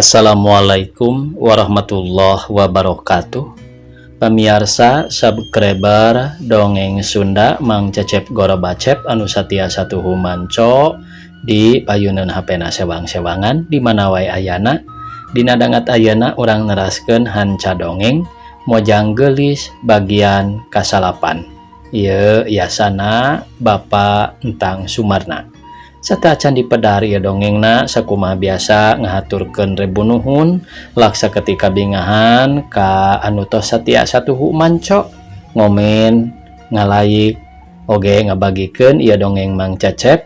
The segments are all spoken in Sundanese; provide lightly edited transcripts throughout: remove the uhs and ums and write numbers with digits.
Assalamualaikum warahmatullahi wabarakatuh. Pamiarsa subscriber Dongeng Sunda Mang Cecep Gorobacep anu satia satuhu manco di payunan HP na sewang-sewangan di mana wae ayana. Dina dangat ayana urang neraskeun hanca dongeng Mojang Geulis bagian kasalapan. Ieu yasana Bapak Entang Sumarna. Sateuacan dipedar ieu dongengna, sakumaha biasa ngahaturkeun rebu nuhun laksa ketika bingahan ka anu tos satia satuhu manco, ngomen, ngalaik, oge ngabagikeun ieu dongeng Mang Cecep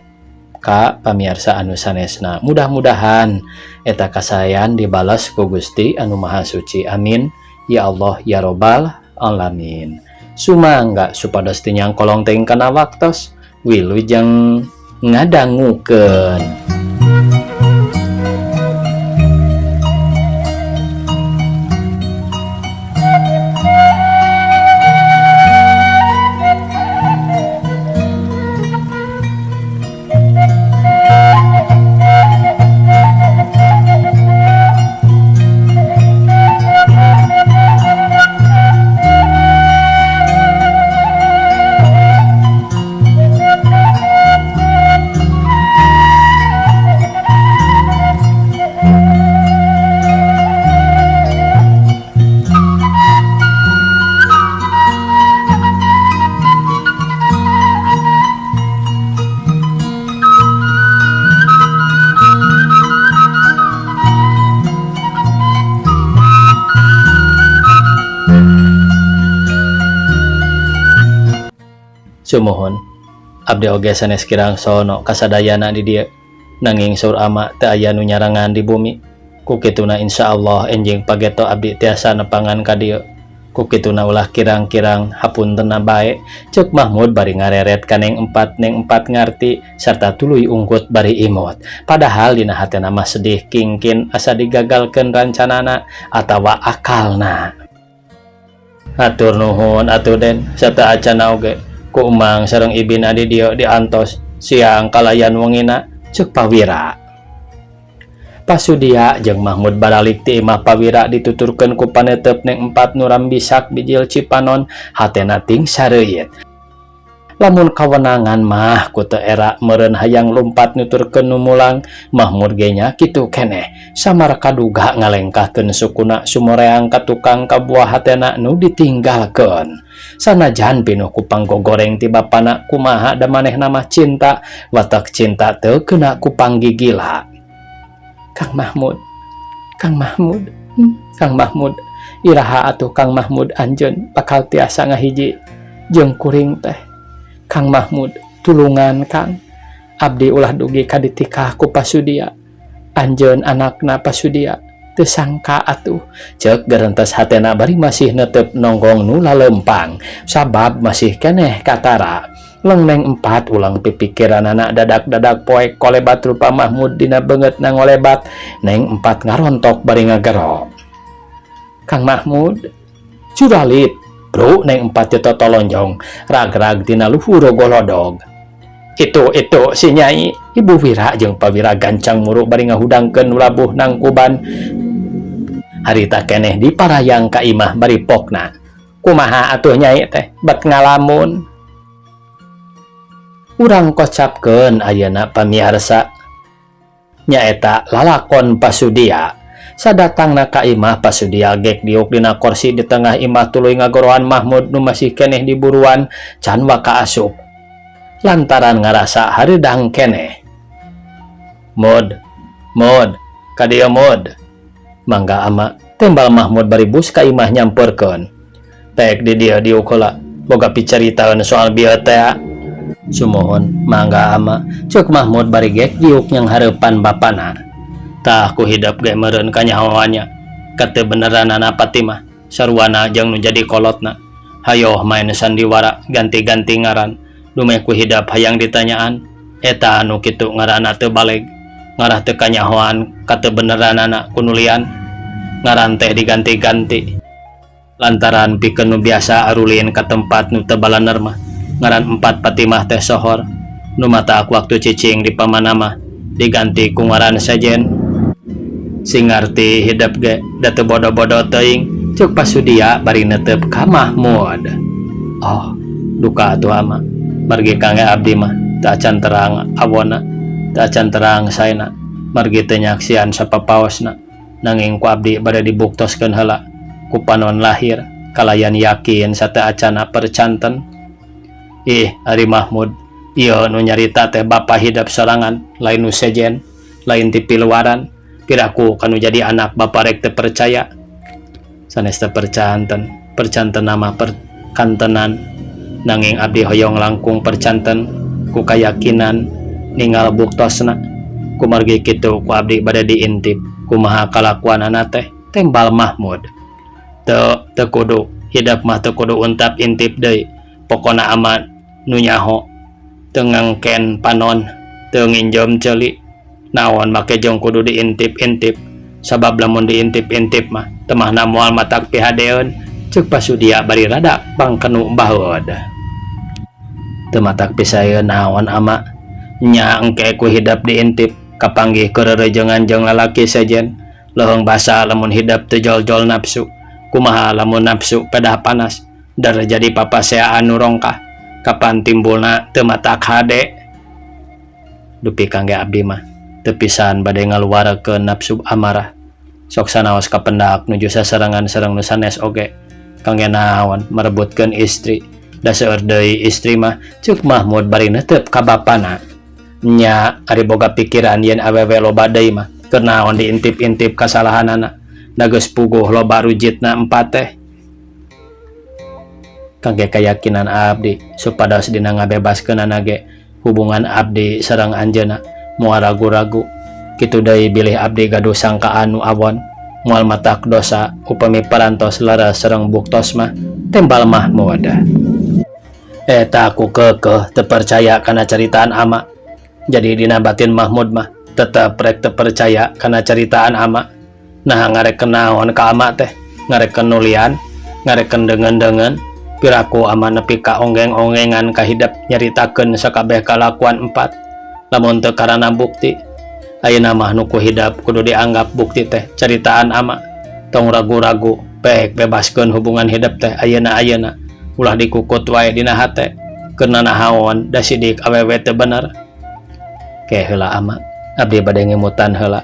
ka pamiarsa anu sanesna. Mudah-mudahan eta kasayan dibalas ku Gusti anu Maha Suci. Amin ya Allah ya Robbal alamin. Sumangga supados teu nyangkolong teuing kana waktos, wilujeng ngadangukeun. Sumuhun, abdi oge sanes kirang sono kasadayana di dieu, nanging saur ama teu aya nu nyarangan di bumi. Ku kituna insyaallah enjing pageto abdi tiasa nepangan ka dieu. Ku kituna ulah kirang-kirang, hapuntenna bae, ceuk Mahmud bari ngareret ka Neng Empat. Neng Empat ngarti sarta tuluy ungkut bari imut. Padahal dina hatena mah sedih kingkin asa digagalkeun rancanana atawa akalna. Hatur nuhun atuh, Den, sateuacanna oge ku Emang sareng Ibina di dieu diantos siang kalayan wengina, ceuk Pawira. Pasudia jeung Mahmud baralik ti imah Pawira dituturkeun ku panetep Neng Empat nu rambisak bijil cipanon, hatena ting sareuit. Lamun kawenangan mah ku teu era meureun hayang lumpat nuturkeun nu mulang. Mahmud ge nya kitu keneh, samar kaduga ngalengkahkeun sukuna sumoreang ka tukang kabuah hatena nu ditinggalkeun. Sanajan pinuh ku panggogoreng ti bapana, kumaha da manehna mah cinta, watak cinta teu kena ku panggigila. Kang Mahmud, Kang Mahmud, Kang Mahmud, iraha atuh Kang Mahmud anjeun bakal tiasa ngahiji jeung kuring teh? Kang Mahmud, tulungan Kang, abdi ulah dugi ka ditikah ku Pasudia. Anjeun anakna Pasudia, teu sangka atuh, ceuk gerentes hatena bari masih netep nonggong nu lalempang sabab masih keneh katara. Leng Neng Empat ulang pipikiranana dadak-dadak poek kolebat rupa Mahmud dina beungeutna ngolebat. Neng Empat ngarontok bari ngagero. Kang Mahmud, curalit bro. Neng Empat totolonjong rag-rag tina luhur golodog. Itu itu si Nyai. Ibu Wira jeung Pawira gancang muru bari ngahudangkeun labuh nangkuban. Harita keneh diparayang ka imah bari pokna. Kumaha atuh Nyai teh bet ngalamun? Urang kocapkeun ayeuna, pamiarsa, nyaeta lalakon Pasudia. Sadatangna ka imah, Pasudia gek diuk dina korsi di tengah imah tuluy ngagoroan Mahmud nu masih keneh di buruan can waka asup lantaran ngarasa hareudang keneh. Mod, Mod, ka dieu, Mod. Mangga, Ama, tembal Mahmud bari bus ka imah nyamperkeun. Pek di dieu, diuk heula, boga picaritaeun soal bieu teh. Sumuhun, mangga, Ama, ceuk Mahmud bari gek diuk nyanghareupan bapana. Tah, ku hidep ge meureun kanyahoannya kateu beneranana Fatimah sarwana jeung nu jadi kolotna. Hayoh main sandiwara ganti-ganti ngaran dumeh ku hidep hayang ditanyaan. Eta anu kitu ngaranna teu baleg, ngarah teu kanyahoan kateu beneranana ku nulian. Ngaran teh diganti-ganti lantaran pikeun nu biasa arulin ka tempat nu teu balaner mah ngaran Empat Fatimah teh sohor. Nu matak waktu cicing di pamana mah diganti ku ngaran sejen. Sing ngarti hidep ge da teu bodo-bodo teuing, ceuk Pasudia bari neuteup ka Mahmud. Oh, duka atuh ama. Margi kangge abdi mah teu acan terang awonna, teu acan terang saena, margi teu nyaksian sapapaosna. Nanging ku abdi bade dibuktoskeun heula ku panon lahir kalayan yakin sateuacanna percanten. Ih, ari Mahmud, ieu nu nyarita teh bapa hidep sorangan, lain nu sejen, lain ti piluaran. Piraku kanu jadi anak bapa rek teu percaya. Sanes teu percanten, percantenna mah perkantenan. Nanging abdi hoyong langkung percanten ku kayakinan ningal buktosna. Kumargi kitu ku abdi bade diintip kumaha kalakuanana teh, tembal Mahmud. Teu, teu kudu, hidep mah teu kudu untap intip deui. Pokona ama nu nyaho, teu ngangken panon, teu nginjeum ceuli. Naon make jeung kudu diintip-intip, sabab lamun diintip-intip mah temahna moal matak pihadeeun, ceuk Pasudia bari rada pangkenu baheud. Teu matak pisaeun naon ama, nya engke ku hidep diintip kapanggih kereurejengan jeung lalaki sejen, leuheung basa lamun hidep teu jol-jol nafsu, kumaha lamun nafsu pedah panas, dar jadi papaseaan nu rongkah, kapan timbulna teu matak hade. Dupi kangge abdi mah teu pisan bade ngaluarkeun nafsu amarah. Sok sanaos kapendak nuju sasarengan sareng nu sanes oge. Kangge naon merebutkeun istri, da seueur deui istri mah, ceuk Mahmud bari neuteup ka bapana. Nya ari boga pikiran yen awewe loba deui mah, keur naon diintip-intip kasalahanana, da geus puguh loba rujitna empat teh. Kangge kayakinan abdi supados dina ngabebaskeunana ge hubungan abdi sareng anjeunna moal ragu-ragu. Kitu deui bilih abdi gaduh sangkaan nu awon, moal matak dosa upami parantos leres sareng buktos mah, tembal Mahmud. Eta ku keukeuh teu percaya kana caritaan ama. Jadi dina batin Mahmud mah tetep rek teu percaya kana caritaan ama. Naha ngareken naon ka ama teh, ngareken nulian, ngareken deungeun-deungeun, piraku ama nepi ka onggeng-onggengan ka hidep nyaritakeun sakabeh kalakuan empat. Lamun teu karana bukti, ayeuna mah nu ku hidep kudu dianggap bukti teh caritaan ama. Tong ragu-ragu, pek bebaskeun hubungan hidep teh ayeuna-ayeuna, ulah dikukut wae dina hate, keur nanahaon da sidik awewe teu bener. Ke heula ama, abdi bade ngemutan heula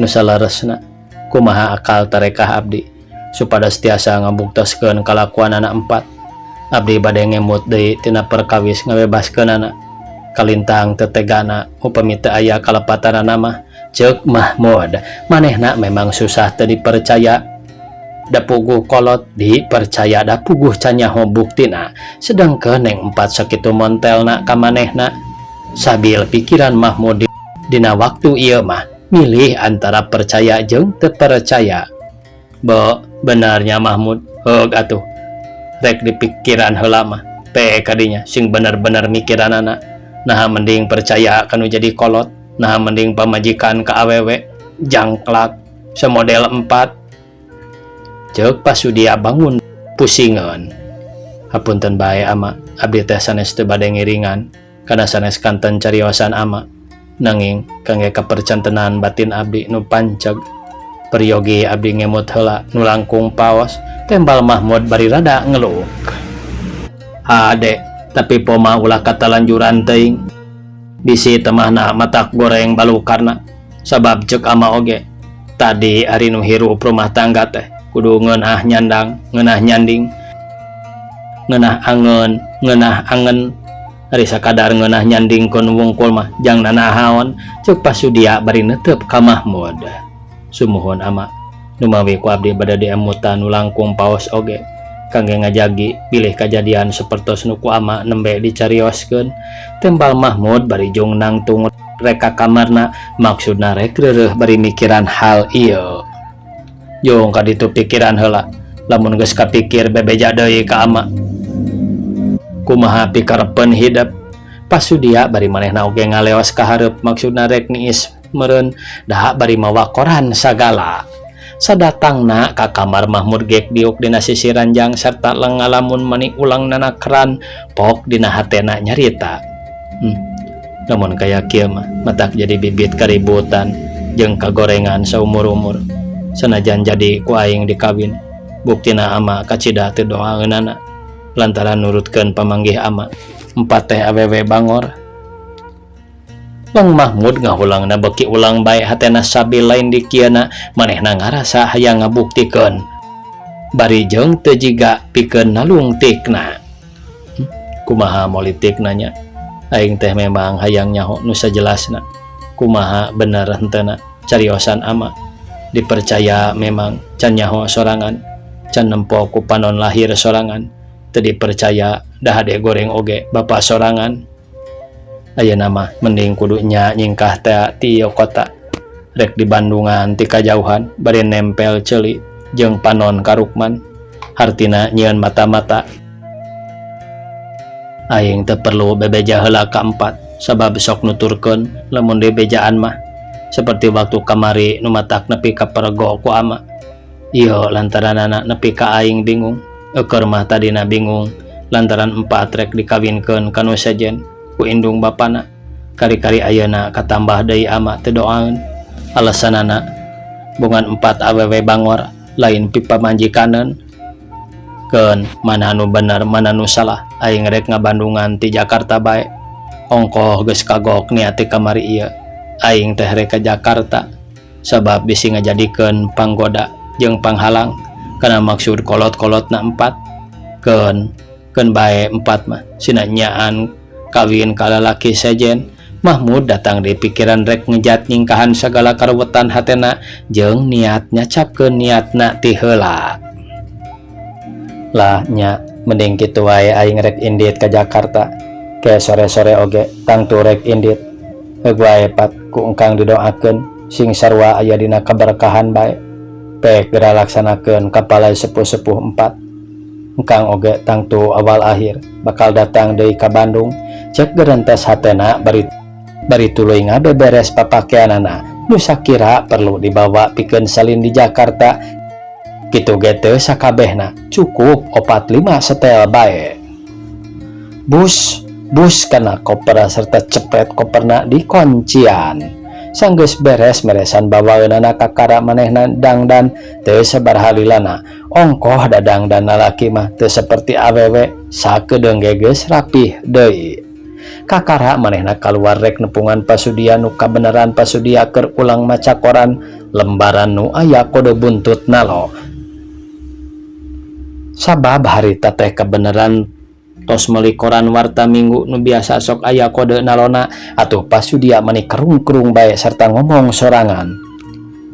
nu saleresna, kumaha akal tarekah abdi supados tiasa ngabuktoskeun kalakuanana empat. Abdi bade ngemut deui tina perkawis ngabebaskeunana. Kalintang teu tegana upami teu aya kalepatanana mah, ceuk Mahmud. Manehna memang susah teu dipercaya, da puguh kolot dipercaya da puguh can nyaho buktina, sedangkeun neng empat sakitu montelna ka manehna. Sabil pikiran Mahmud dina waktu ieu mah milih antara percaya jeung teu percaya. Be, benarnya Mahmud, heug atuh. Rek dipikiran heula mah, pe kadinya sing bener-bener mikiranana. Naha mending percaya kanu jadi kolot, naha mending pamajikan ka awewe jangklak semodel empat. Ceuk Pasudia bangun pusingeun. Hapunten bae ama, abdi teh sanes teu bade ngiringan kana sanes kanten cariosan ama. Nanging kangge kapercantenan batin abdi nu panceg, peryogi abdi ngemut heula nu langkung paos, tembal Mahmud bari rada ngeluh. Hade, tapi poma ulah katalanjuran teuing. Bisi temahna matak goreng balukarna, sabab ceuk ama oge tadi ari nu hirup rumah tangga teh kudu ngeunah nyandang, ngeunah nyanding, ngeunah angeun, ngeunah angen. Ari sakadar ngeunah nyandingkeun wungkul mah jang nanahaon, ceuk Pasudia bari neuteup ka Mahmud. Sumuhun ama, numawi ku abdi bade diemutan nu langkung paos oge kangge ngajagi bilih kajadian sapertos nu ku ama nembe dicarioskeun, tembal Mahmud bari jung nangtung rek ka kamarna, maksudna rek reureuh bari mikiran hal ieu. Jung ka ditu pikiran heula, lamun geus kapikir bebeja deui ka ama. Kumaha pikarepeun hidep? Pasudia bari manehna oge ngaleos ka hareup, maksudna rek niis meureun da bari mawa koran sagala. Sadatangna ka kamar Mahmud gek diuk dina sisi ranjang sarta ngalamun mani ulang nanakran pok dina hatena nyarita. Lamun kaya kieu mah matak jadi bibit kaributan jeung kagorengan saumur-umur sanajan jadi ku aing dikawin buktina ama kacida teu doaeunana lantaran nurutkeun pamanggih ama empat teh awewe bangor. Long Mahmud ngahulangna beki ulang bae hatena sabil lain dikieuna manehna ngarasa hayang ngabuktikeun bari jeung teu jiga pikeun nalungtikna. Kumaha politikna nya aing teh memang hayang nyaho nu sajelasna kumaha bener henteuna cariosan ama dipercaya memang can nyaho sorangan can nempo ku panon lahir sorangan teu dipercaya da hade goreng oge bapa sorangan. Ayeuna mah mending kudu nya nyingkah teh ti ieu kota rek di Bandungan ti kajauhan bari nempel ceuli jeung panon ka Rukman hartina nyieun mata-mata. Aing teu perlu bebeja heula ka empat sabab sok nuturkeun lamun dibejaan mah seperti waktu kamari nu matak nepi ka pergo ku ama. Ieu lantaranana nepi ka aing bingung eueur mah tadina bingung lantaran empat rek dikawinkeun ka nu sejen ku indung bapana kari-kari ayeuna katambah deui ama teu doaeun alasanana bongan empat awewe bangor lain pipamajikaneun. Keun mana nu bener mana nu salah aing rek ngabandungan ti Jakarta bae ongkoh geus kagok niat ti kamari ieu aing teh rek ka Jakarta sabab bisi ngajadikeun panggoda jeung panghalang kana maksud kolot-kolotna empat. Keun keun bae empat mah sina nyaan kawin ka lalaki sejen. Mahmud datang di pikiran rek ngejat nyingkahan sagala karuwetan hatena jeung niat nyacapkeun niatna ti heula. Lah nya mending kitu wae aing rek indit ka Jakarta ke sore-sore oge tangtu rek indit heug wae pat ku engkang didoakeun sing sarua aya dina kaberkahan bae pek geura laksanakeun kapalai sepuh-sepuh empat engkang oge tangtu awal akhir bakal datang deui ka Bandung cek gerentes hatena bari bari tuluy ngabeberes papakeanana nu sakira perlu dibawa pikeun salin di Jakarta kitu ge teu sakabehna cukup 4-5 setel bae. Bus bus kana koper serta cepet koperna dikoncian sanggeus beres meresan bawaeunana kakara manehna dangdan teu sabaraha lilana ongkoh dadangdan lalaki mah teu seperti awewe sakedeung ge geus rapih deui. Kakara manehna kaluar rek nepungan pasudia nu kabeneran pasudia keur ulang maca koran lembaran nu aya kode buntut nalo sabab harita teh kebeneran tos meuli koran warta minggu nu biasa sok aya kode nalona atuh pasudia mani kerung-kerung bae serta ngomong sorangan.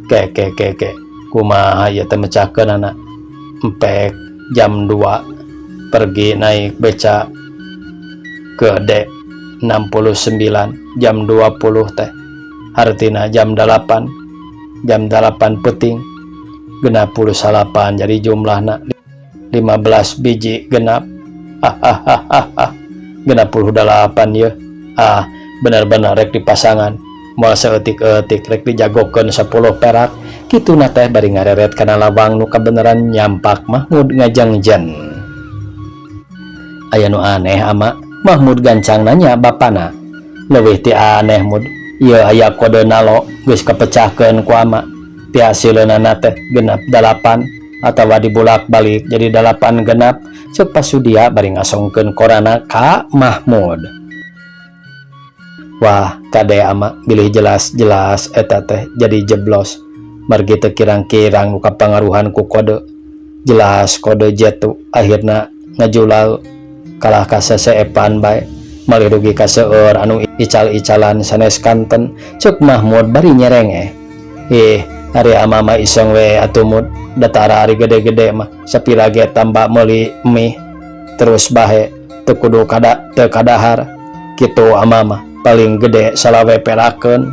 Ke ke ke ke kumaha ieu teh mecahkeunana empek jam 2 pergi naik beca ke D 69 jam 20 teh hartina jam 8 jam 8 peuting 69 jadi jumlahna 15 biji genap ah 68 ye ah bener-bener rek dipasangan moal saeutik-eutik rek dijagokeun 10 perak kituna teh bari ngareret kana lawang nu kabeneran nyampak Mahmud ngajangjen. Aya nu aneh ama Mahmud gancang nanya bapana leuwih ti aneh mud ieu aya kode nalo geus kapecahkeun ku ama ti hasileunana teh genap 8 atawa dibulak-balik jadi 8 genap cek pasudia bari ngasongkeun korana ka Mahmud. Wah kade ama bilih jelas-jelas eta teh jadi jeblos margi teu kirang-kirang nu kapangaruhan ku kode jelas kode jetu akhirna ngajulal kalah ka seseepan bae malih dugi ka seueur anu ical-icalan sanes kanten cek Mahmud bari nyerengeh. Ih ari ama mah iseng we atuh mud datara ari gede-gede mah sapira ge tambah meuli mie terus bahe teu kudu kada teu kadahar kitu ama mah paling gede salawe perakeun.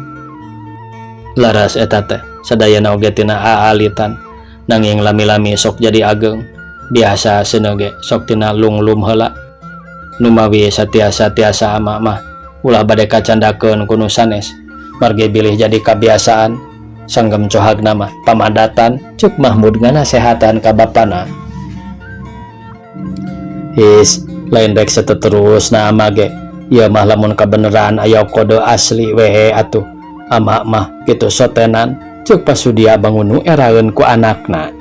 Laras eta teh sadayana oge tina aalitan nanging lami-lami sok jadi ageng biasa seuneu ge sok tina lunglum heula numawi satiasa-tiasa ama mah ulah bade kacandakeun ku nu sanes margi bilih jadi kabiasaan sanggem cohagna mah pamadatan cek Mahmud nganasehatan ka bapana. His lain rek seteterusna ama ge ieu mah lamun kabeneran aya kode asli wehe atuh Ama mah kitu sotenan ceuk Pasudia bangun nu eraeun ku anakna.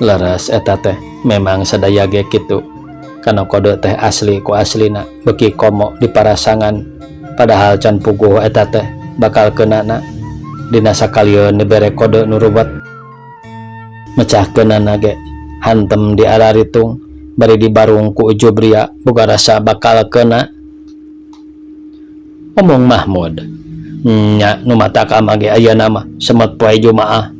Leres eta teh memang sadaya ge kitu. Kana kode teh asli ku aslina beuki komo di parasangan padahal can puguh eta teh bakal keunana dina sakalieun dibere kode nu ruwet. Mecahkeunana ge hantem di araritung bari dibarung ku ujub ria boga rasa bakal keuna. Omong Mahmud. Nya nu matak ama ge ayeuna mah semet poe Jumaah.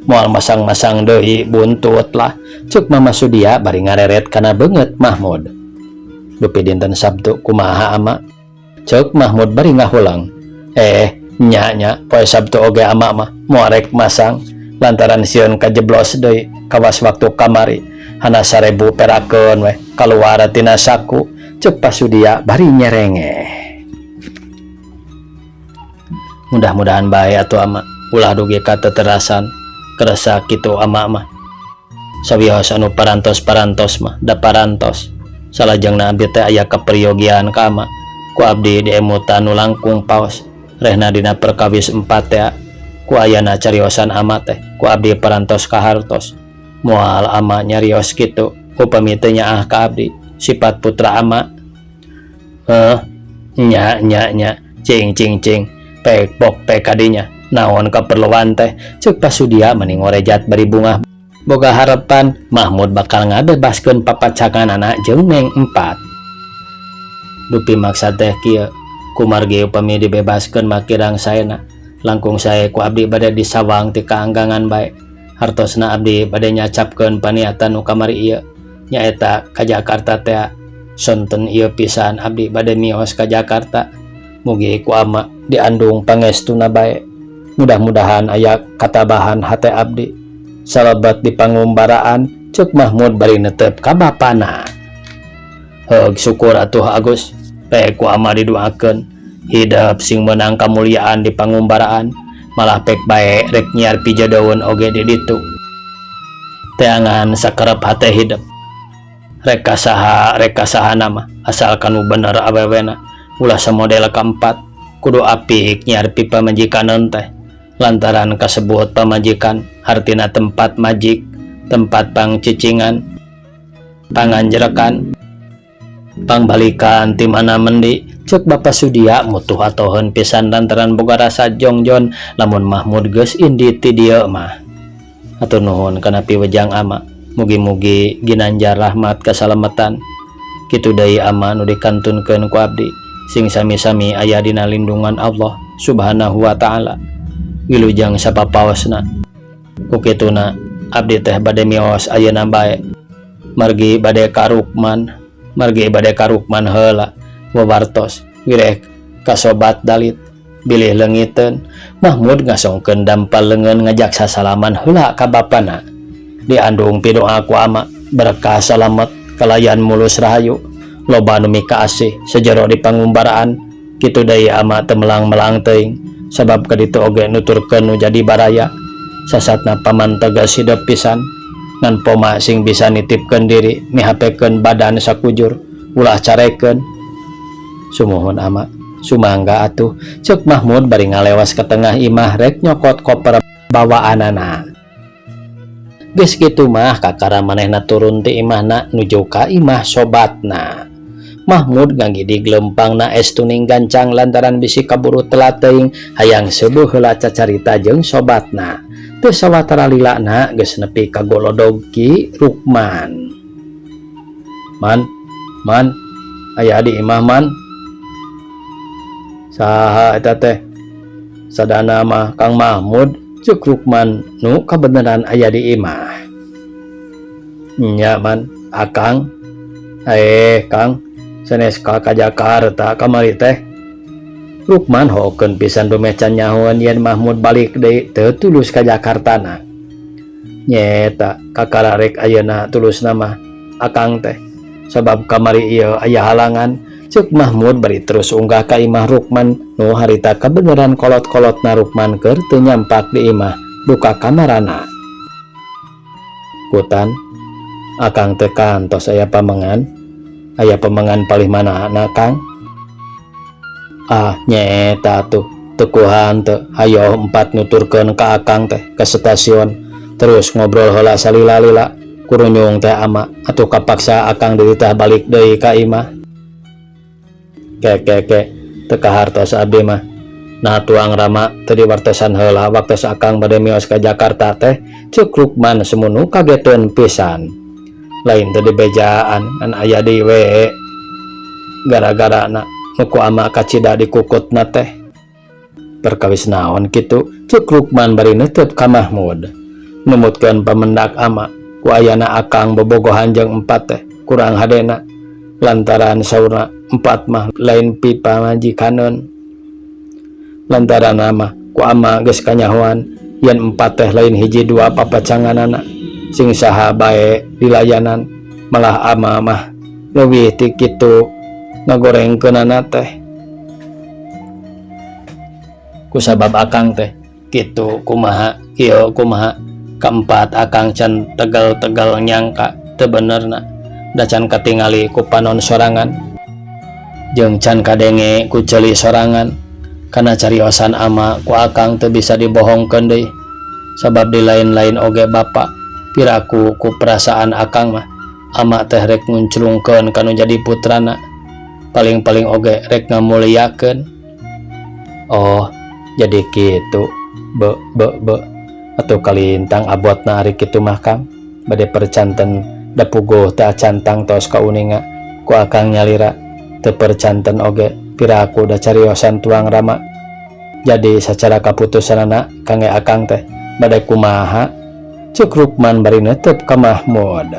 Moal masang-masang deui buntut lah ceuk Mama Sudia bari ngareret kana beungeut Mahmud. Dupi dinten Sabtu kumaha ama? Ceuk Mahmud bari ngahulang. Eh, nya nya poe Sabtu oge ama mah moal rek masang lantaran sieun kajeblos deui kawas waktu kamari hana 1000 perakeun weh kaluar tina saku ceuk Pasudia bari nyerengeh. Mudah-mudahan bae atuh ama ulah dugi ka teterasan kerasa kitu ama mah. Sawios anu parantos-parantos mah da parantos. Salajengna abdi teh aya kaperyogian ka ama ku abdi diemutan nu langkung paos rehna dina perkawis 4 teh ku ayana cariosan ama teh ku abdi parantos kahartos. Moal ama nyarios kitu upami teu nyaah ka abdi sifat putra ama. Heuh, nya nya nya cing cing cing pek pok pek kadinya naon keperluan teh ceuk Pasudia meni ngorejat bari bungah boga harapan Mahmud bakal ngabebaskeun papacanganana jeung Neng 4. Dupi maksa teh kieu kumargi upami dibebaskeun mah kirang saena langkung sae ku abdi bade disawang ti kaanggangan bae. Hartosna abdi bade nyacapkeun paniatan nu kamari ieu nyaeta ka Jakarta teh sonten ieu pisan abdi bade mios ka Jakarta. Mugi ku ama diandung pangestuna bae. Mudah-mudahan aya katabahan hate abdi salebet di pangumbaraan ceuk Mahmud bari netep ka bapana. Heug syukur atuh Agus pek ku ama didoakeun hidep sing meunang kamuliaan di pangumbaraan malah pek bae rek nyiar pijodoeun oge di ditu. Teangan sakerep hate hidep rek kasaha rek kasahana mah asal kanu bener awewena ulah samodel kaempat kudu apik nyiar pi pamajikan teh lantaran kasebut pamajikan hartina tempat majik tempat pangcicingan panganjerekan pangbalikan ti mana mendi ceuk Bapa Sudia mutuh atoheun pisan lantaran boga rasa jongjon lamun Mahmud geus indit ti dieu mah. Hatur nuhun kana piwejang ama mugi-mugi ginanjar rahmat kasalametan kitu deui ama nu dikantunkeun ku abdi sing sami-sami aya dina lindungan Allah Subhanahu wa taala. Wilujeng sapapaosna ku kituna abdi teh bade mios ayeuna bae margi bade ka Rukman margi bade ka Rukman heula wawartos wireh ka sobat dalit bilih leungiteun. Mahmud ngasongkeun dampal leungeun ngajak sasalaman heula ka bapana diandung pidoa ku ama berkah salamet kalayan mulus rahayu loba nu mikaasih sejero di pangumbaraan kitu deui ama teu melang-melang teuing sabab kaditu oge nuturkeun nu jadi baraya sasatna paman tegas hidep pisan ngan poma sing bisa nitipkeun diri mihapekeun badan sakujur ulah carekeun. Sumuhun ama sumangga atuh ceuk Mahmud bari ngalewas ke tengah imah rek nyokot koper bawaanana. Geus kitu mah kakara manehna turun ti imahna nuju ka imah sobatna. Mahmud ngagidig lempangna es tuning gancang lantaran bisi kaburu telat teuing hayang seueuh heula cacarita jeung sobatna. Teu sawatara lilana geus nepi ka golodog Ki Rukman. Man, man, aya di imah man. Saha eta teh? Sadana mah Kang Mahmud ceuk Rukman nu kabeneran aya di imah. Nya man, akang. Kang, sanes ka Jakarta kamari teh. Rukman hokeun pisan dumeh can nyahoan yen Mahmud balik deui teu tulus ka Jakartana. Nyeta kakara rek ayeuna tulusna mah akang teh sabab kamari ieu aya halangan ceuk Mahmud bari terus unggah ka imah Rukman nu harita kabeneran kolot-kolotna Rukman keur teu nyampak di imah duka kamarana. Kutan akang teh kantos aya pamengan. Aya pamengan palih mana na Kang? Ah nyeta tuh Teu kuhan teu hayoh Empat nuturkeun ka akang teh ka stasiun terus ngobrol heula salila-lila kurunyung teh ama atuh kapaksa akang dititah balik deui ka imah. Ke ke ke teu kahartos abdi mah. Nah tuang Rama teu diwartosan heula waktos akang bade mios ka Jakarta teh ceuk Rukman semunu kageteun pisan. Lain teu dibejaan ngan aya deui we gara-garana nu ku ama kacida dikukutna teh. Perkawis naon kitu ceuk Rukman bari neuteup ka Mahmud. Numutkeun pamendak ama ku ayana akang bobogohan jeung Empat teh kurang hadena lantaran saurna Empat mah lain pipamajikaneun. Lantaran mah ku ama geus kanyahoan yen Empat teh lain hiji dua papacanganana sing saha bae dilayanan malah ama mah leuwih ti kitu ngagorengkeunana teh. Kusabab akang teh kitu kumaha kieu kumaha kaempat akang can tegal-tegal nyangka teu benerna da can katingali ku panon sorangan jeung can kadenge ku ceuli sorangan kana cariosan ama ku akang teu bisa dibohongkeun deui sabab di lain-lain oge bapa piraku ku perasaan akang mah ama teh rek ngunclungkeun ka nu jadi putrana paling-paling oge rek ngamuliakeun. Oh jadi kitu be be be atuh kalintang abotna ari kitu mah Kang bade percanten da puguh teh acan tangtos kauninga ku akang nyalira teu percanten oge piraku da cariosan tuang Rama. Jadi sacara kaputusanana kangge akang teh bade kumaha ceuk Rukman bari neuteup ka Mahmud.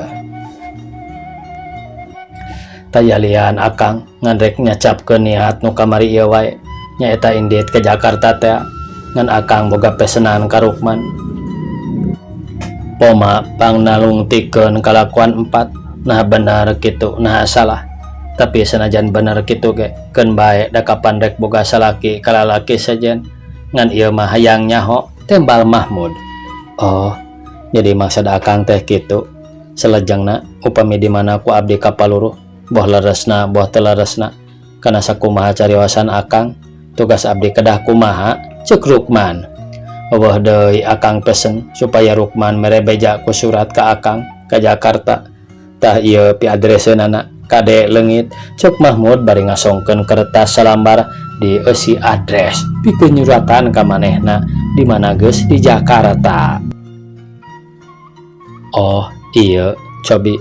Tayalian akang ngan rek nyacapkeun niat nu kamari ieu wae nyaeta indit ka Jakarta teh ngan akang boga pesenan ka Rukman. Poma pangnalungtikeun kalakuan Empat nah bener kitu nah salah tapi sanajan bener kitu ge keun bae da kapan rek boga salaki ka lalaki sejen ngan ieu mah hayang nyaho tembal Mahmud. Oh jadi maksud akang teh kitu salajengna upami di mana ku abdi kapaluruh boh leresna boh teu leresna kana sakumaha cariosan akang tugas abdi kedah kumaha ceuk Rukman. Eueuh deui akang pesen supaya Rukman mere beja ku surat ka akang ka Jakarta tah ieu pi adreseunana kade leungit ceuk Mahmud bari ngasongkeun kertas salambar dieusi adres pikeun nyuratan ka manehna di mana geus di Jakarta. Oh ieu cobi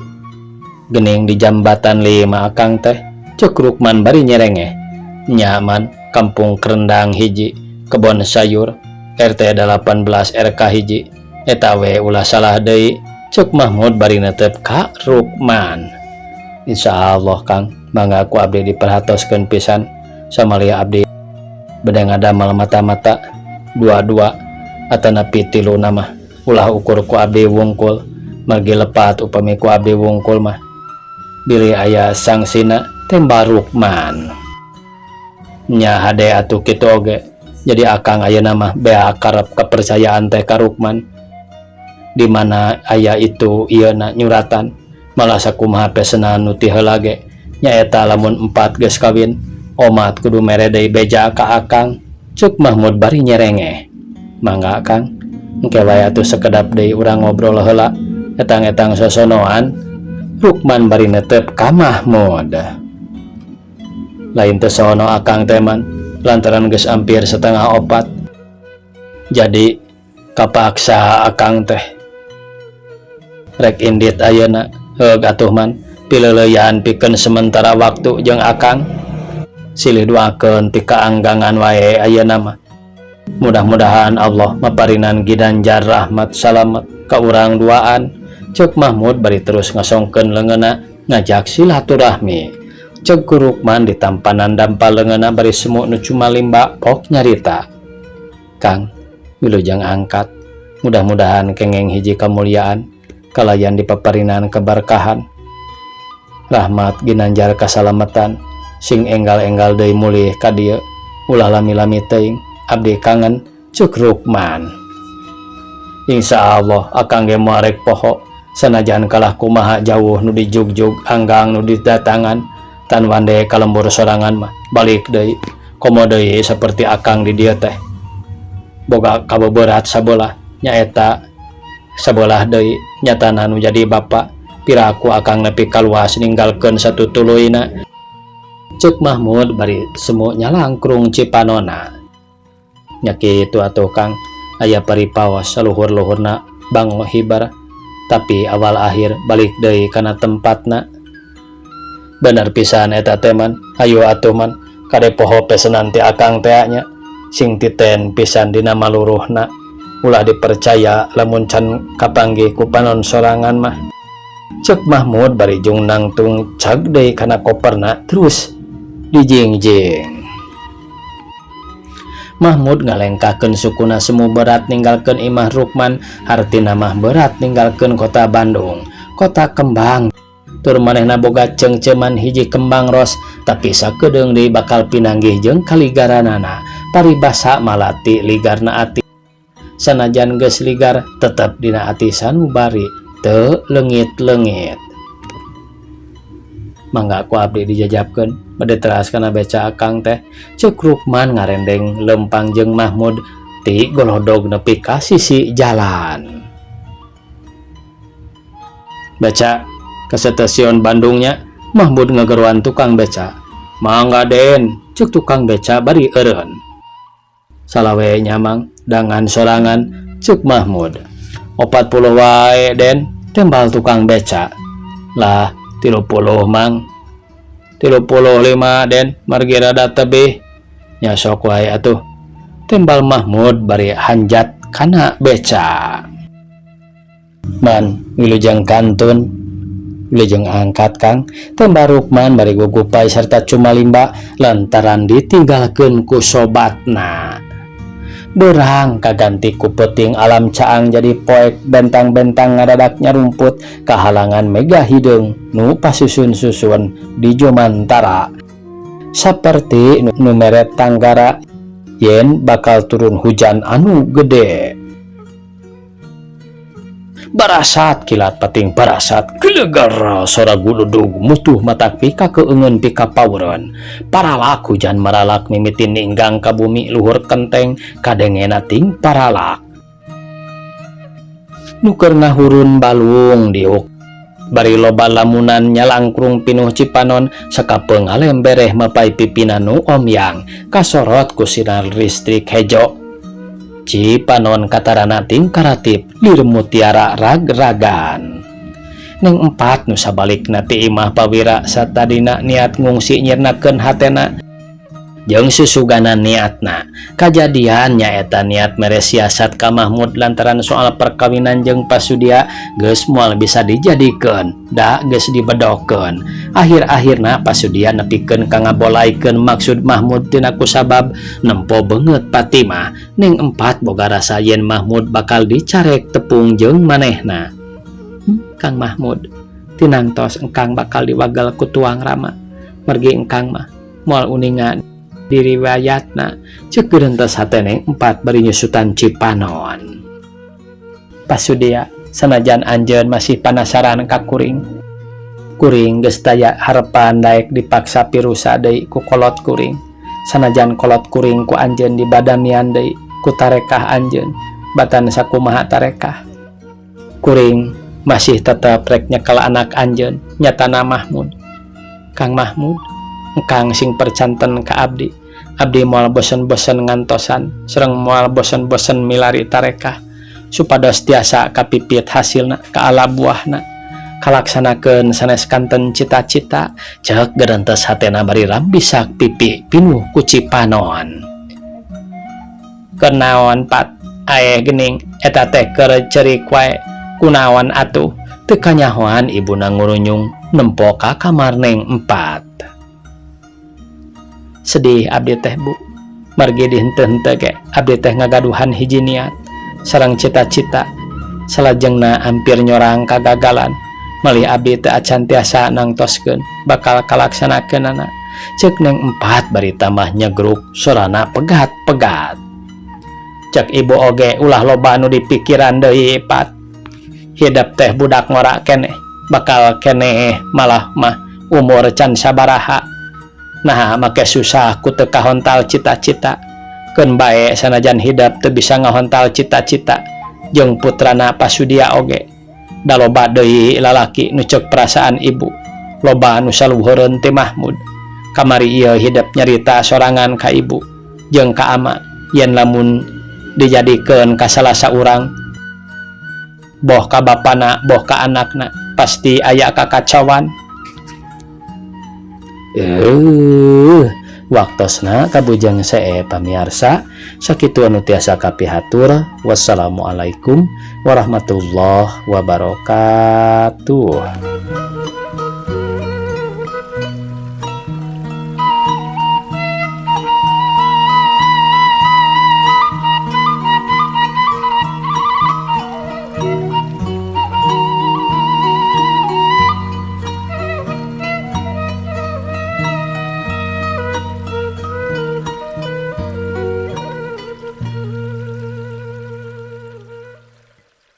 geuning di jambatan 5 akang teh ceuk Rukman bari nyerengeh. Nyaman Kampung Kerendang hiji Kebon Sayur RT 18 RK hiji eta we ulah salah deui ceuk Mahmud bari neuteup ka Rukman. Insyaallah Kang mangga ku abdi diperhatoskeun pisan samalia abdi bade ngadamel mata-mata dua-dua atanapi tilu nama ulah ukur ku abdi wungkul margi lepat upami ku abdi wungkul mah bilih aya sangsina tembal Rukman. Nya hade atuh kitu oge jadi akang ayeuna mah bea karep kepercayaan teh ka Rukman di mana aya itu ieu na nyuratan malah sakumaha pesenan nu ti heula ge nyaeta lamun Empat geus kawin omat kudu mere deui beja ka akang ceuk Mahmud bari nyerengeh. Mangga Kang engke wae atuh sekedap deui urang ngobrol heula etang-etang sosonoan Rukman bari neuteup ka Mahmud. Lain teu sono akang teh man lantaran geus hampir setengah opat jadi kapaksa akang teh rek indit ayeuna. Heug atuh man pileuleyan pikeun sementara waktu jeung akang silih doakeun ti kaanggangan wae ayeuna mah mudah-mudahan Allah maparinan ginanjar rahmat salamet ka urang duaan ceuk Mahmud bari terus ngasongkeun leungeunna ngajak silaturahmi. Ceuk ku Rukman ditampanan dampal leungeunna bari semu nu cumalimba pok nyarita. Kang wilujeng angkat mudah-mudahan kengeng hiji kamuliaan kalayan dipaparinan keberkahan rahmat ginanjar kasalamatan sing enggal-enggal deui mulih ka dieu ulah lami-lami teuing abdi kangen ceuk Rukman. Insyaallah akang ge moal rek poho sanajan kalah kumaha jauh nu dijugjug anggang nu didatangan tan wande ka lembur sorangan mah balik deui Komo deui saperti akang di dieu teh boga kabeberat sabelah, nyaeta sabelah deui nyatana nu jadi bapa. Piraku akang nepi ka luas ninggalkeun satutuluyna, cek Mahmud bari semu nyalangkrung cipanona. Nya kitu atuh, Kang, aya paripaos saluhur-luhurna bango hibar, tapi awal akhir balik deui kana tempatna. Bener pisan eta teh, Man. Ayo atuh, Man, kade poho pesenan ti akang teh nya. Sing titen pisan dina maluruhna, ulah dipercaya lamun can kapanggih ku panon sorangan mah, cek Mahmud bari jung nangtung cag deui kana koperna terus dijingjing. Mahmud ngalengkahkeun sukuna semu berat ninggalkeun imah Rukman, hartina mah berat ninggalkeun kota Bandung, kota kembang tur manehna boga cengceman hiji kembang ros, tapi sakedeung deui bakal pinanggih jeung kaligaranana. Paribasa malati ligarna ati, sanajan geus ligar tetep dina ati sanubari teu leungit-leungit. Mangga ku abdi dijajapkeun, bade teras kana beca akang teh, cek Rukman ngarendeng lempang jeung Mahmud ti golodog nepi ka sisi jalan. Beca ke stasiun Bandungnya, Mahmud ngageroan tukang beca. Mangga, Den, cek tukang beca bari eureun. Salawe nya, Mang, dangan sorangan, cek Mahmud. 40 wae, Den, tembal tukang beca. Lah, 30, Mang. 35, Den, margi rada tebih. Nya sok wae atuh, tembal Mahmud bari hanjat kana beca. Man, wilujeng kantun. Wilujeng angkat, Kang, tembal Rukman bari gugupai serta cumalimba lantaran ditinggalkeun ku sobatna. Berang kaganti ku peuting, alam caang jadi poek bentang-bentang ngadadak nyarumput kahalangan mega hideung nu pasusun-susun di jomantara saperti nu mere tanggara yen bakal turun hujan anu gede. Barasat kilat pating, barasat gelegar sora guludug mutuh matak pika keungeun pika paureun. Paralak hujan maralak mimiti ninggang ka bumi luhur kenteng, kadengena ting paralak nu keur ngahurun balung diuk bari loba lamunan nyalangkrung pinuh cipanon. Sakapeung ngalembereh mapay pipina nu omyang kasorot ku sinar listrik hejo. Cipanon katarana ting karatip lir mutiara rag-ragan. Neng Empat nu sabalikna ti imah Pawira satadina niat ngungsi nyirnakeun hatena jeung susugana niatna kajadian, nyaeta niat mere siasat ka Mahmud lantaran soal perkawinan jeung pasudia geus moal bisa dijadikeun da geus dibedokeun. Akhir-akhirna pasudia nepikeun ka ngabolaikeun maksud Mahmud tina kusabab nempo beungeut Fatimah. Neng Empat boga rasa yen Mahmud bakal dicarek tepung jeung manehna. Kang Mahmud, tinangtos engkang bakal diwagel ku tuang rama, mergi engkang mah moal uninga diriwayatna, cek gerentes hate Neng Empat bari nyusutan cipanon. Pasudia, sanajan anjeun masih panasaran ka kuring, kuring geus taya harepan daek dipaksa pirusa deui ku kolot kuring. Sanajan kolot kuring ku anjeun dibadamian deui ku tarekah anjeun, batan sakumaha tarekah, kuring masih tetep rek nyekel anak anjeun, nyatana Mahmud. Kang Mahmud, engkang sing percanten ka abdi. Abdi moal bosen-bosen ngantosan sareng moal bosen-bosen milari tarekah supados tiasa kapipit hasilna, kaala buahna, kalaksanakeun sanes kanten cita-cita, cek gerentes hatena bari rambisak pipi pinuh ku cipanon. Keur naon, Pat? Aeh, geuning eta teh keur ceurik wae. Kunaon atuh? Teu kanyahoan ibuna ngurunyung nempo ka kamar Neng Empat. Sedih abdi teh, Bu, margi di henteu-henteu ge abdi teh ngagaduhan hiji niat sareng cita-cita, salajengna hampir nyorang kagagalan. Malih abdi teu acan tiasa nangtoskeun bakal kalaksanakeunana, cek Neng Empat bari tambah nyegruk, sorana pegat-pegat. Cek ibu oge ulah loba nu dipikiran deui, Pat. Hidep teh budak ngora keneh, bakal keneh, malah mah umur can sabaraha. Nah, make susah ku teu kahontal cita-cita. Keun bae sanajan hidep teu bisa ngahontal cita-cita jeung putrana pasudia oge. Da loba deui lalaki nu ceuk perasaan ibu. Loba nu saluhureun ti Mahmud. Kamari ieu hidep nyarita sorangan ka ibu jeung ka ama yen lamun dijadikeun ka salah saurang, boh ka bapana boh ka anakna, pasti aya kakacauan. Waktosna kabujang see, pamiarsa. Sakitu anu tiasa kapihatur. Wassalamualaikum warahmatullahi wabarakatuh.